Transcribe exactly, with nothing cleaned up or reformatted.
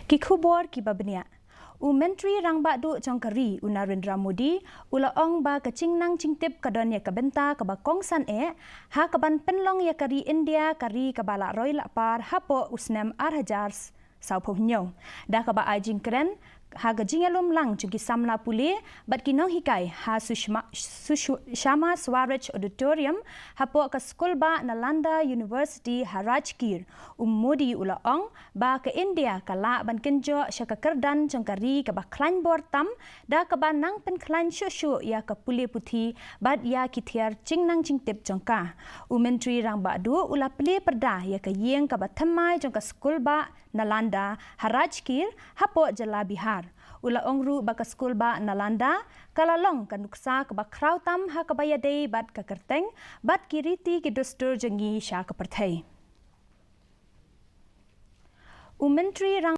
Ki khubor kiba bniah. U Myntri Rangbah Duh jong ka ri, u Narendra Modi, u la ong ba ka jingnang jingtip ka don ïa ka bynta kaba kongsan eh, ha kaban pynlong ïa ka ri India ka ri kaba la roi la par hapoh u snem ar hajar sawphew hynñiew. Da kaba ai jingkren ha ka jingïalum lang jong ki samla pule bad ki nonghikai ha Sushma, Sushma Swaraj Auditorium hapoh ka skulbah Nalanda University ha Rajgir, u Modi u la ong ba ka India ka lah ban kynjoh sha ka kyrdan jong ka ri kaba khlaiñ bor tam, da kaba nang pynkhlaiñ shuh shuh ïa ka pule puthi bad ïa ki thiar jingnang jingtip jong ka. U Myntri Rangbah Duh u la plie pyrda ïa ka ïing kaba thymmai jong ka skulbah Nalanda ha Rajgir hapoh jylla Bihar. U la ong ruh ba ka skulbah Nalanda ka la long ka nuksa kaba khraw tam ha kaba ïadei bad ka kyrteng bad ki riti ki dustur jong ngi sha ka pyrthei. U Myntri Rang